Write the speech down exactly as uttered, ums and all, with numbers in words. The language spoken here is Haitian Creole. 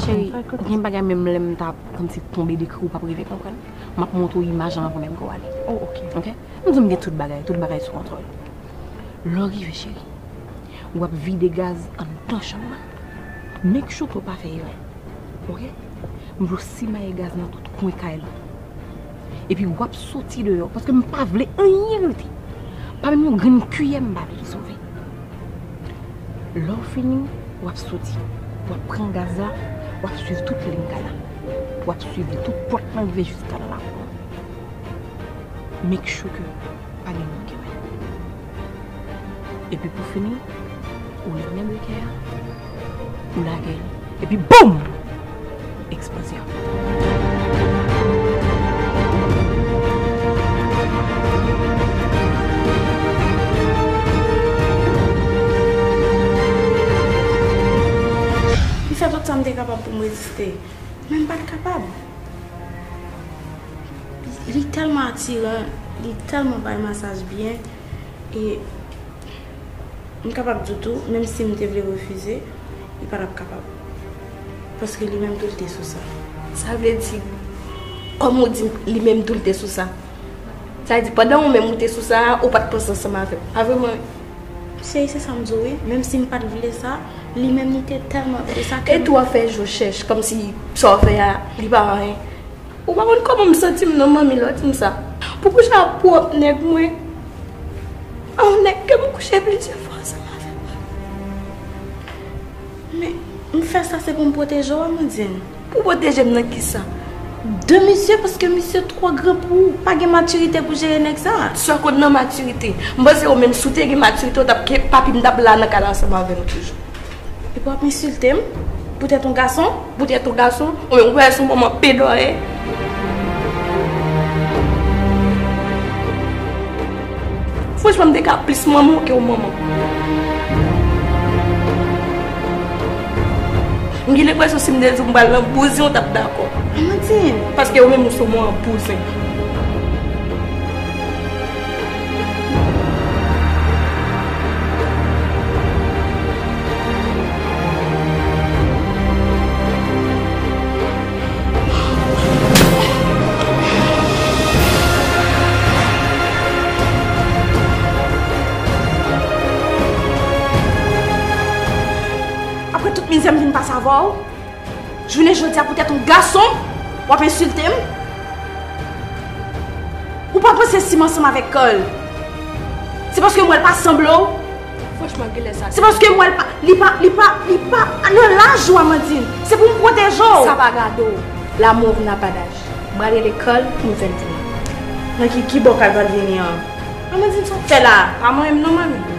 Cheri, gen bagay menm lè m ta kòmsi tonbe de kri ou p ap rive konprann. M ap montre w imaj lan anvan menm ke w ale. Oh, ok. Ok? M di w m gen tout bagay, tout bagay sou kontwòl. Lè w rive, cheri, w ap vide gaz anndan chanm nan. Make sure ke w pa fè erè. Ok? M vle w simaye gaz nan tout kwen kay lan. Epi w ap soti deyò, paske m pa vle anyen rete. Pa menm yon grenn kiyè m pa vle ki sove. Lè w fini, w ap soti. W ap pran gaz la, w ap swiv tout liy kay la. W ap swiv li tout pòt lan rive jiska nan lakou an. Make sure ke pa gen moun ki wè. Epi pou fini, ou lèmen brikè a, ou lage l. Epi boum! Eksplozyon. Li fè tout sa m te kapab pou m reziste, men m pa t kapab. Li tèlman atiran, li tèlman bay masaj byen, e m kapab di w tou, menm si m te vle refize, li pa t ap kapab. Paske li menm tou l te sou sa. Sa vle di, kòm ou di li menm tou l te sou sa. Sa vle di, pandan ou menm ou te sou sa, ou pa t panse ansanm avè m. Pa vre mwen? Cheri, se sa m di w wi. Menm si m pa t vle sa, li menm li te tèlman vle sa ke. E tou w ap fè je w chèch, kòmsi sa w fè a, li pa anyen. Ou pa konn kòman m santi m non, manmi, lè w di m sa. Pou kouche ak pwòp nèg mwen. A yon nèg ke m kouche plizyè fwa ansanm avè l. Men, m fè sa se pou m pwoteje w, Amandine. Pou pwoteje m nan kisa? De misye, paske misye twò gran pou ou. Pa gen matirite pou jere nèg sa. Sa w konn nan matirite? M panse ou menm si w te gen matirite, ou t ap ke papi m t ap la nan kay la ansanm avè nou toujou. Epi w ap ensilte m poutèt yon gason? Poutèt yon gason? Ou menm ou pa wè se yon manman pedòyè? Franchman, m te ka plis manman w ke w manman m. M gen lenpresyon si m te di w m pral nan bouzen, w t ap dakò. Amandine! Paske ou menm ou se yon manman bouzen. Apre tout mizè m vin pase avè w, jounen jodi a poutèt yon gason, w ap ensilte m? Ou pa panse si m ansanm avèk Carl, se paske m wè l pa sanble w? Franchman, genlè sa. Se paske m wè l pa, li pa, li pa, li pa nan laj ou, Amandine. Se pou m pwoteje w. Sa pa gade w. L'amour n'a pas d'âge. M pral rele Carl pou m fè l vini. Nan ki, ki bò Carl pral vini an? Amandine, sa w fè la? Pa manyen m non, manmi.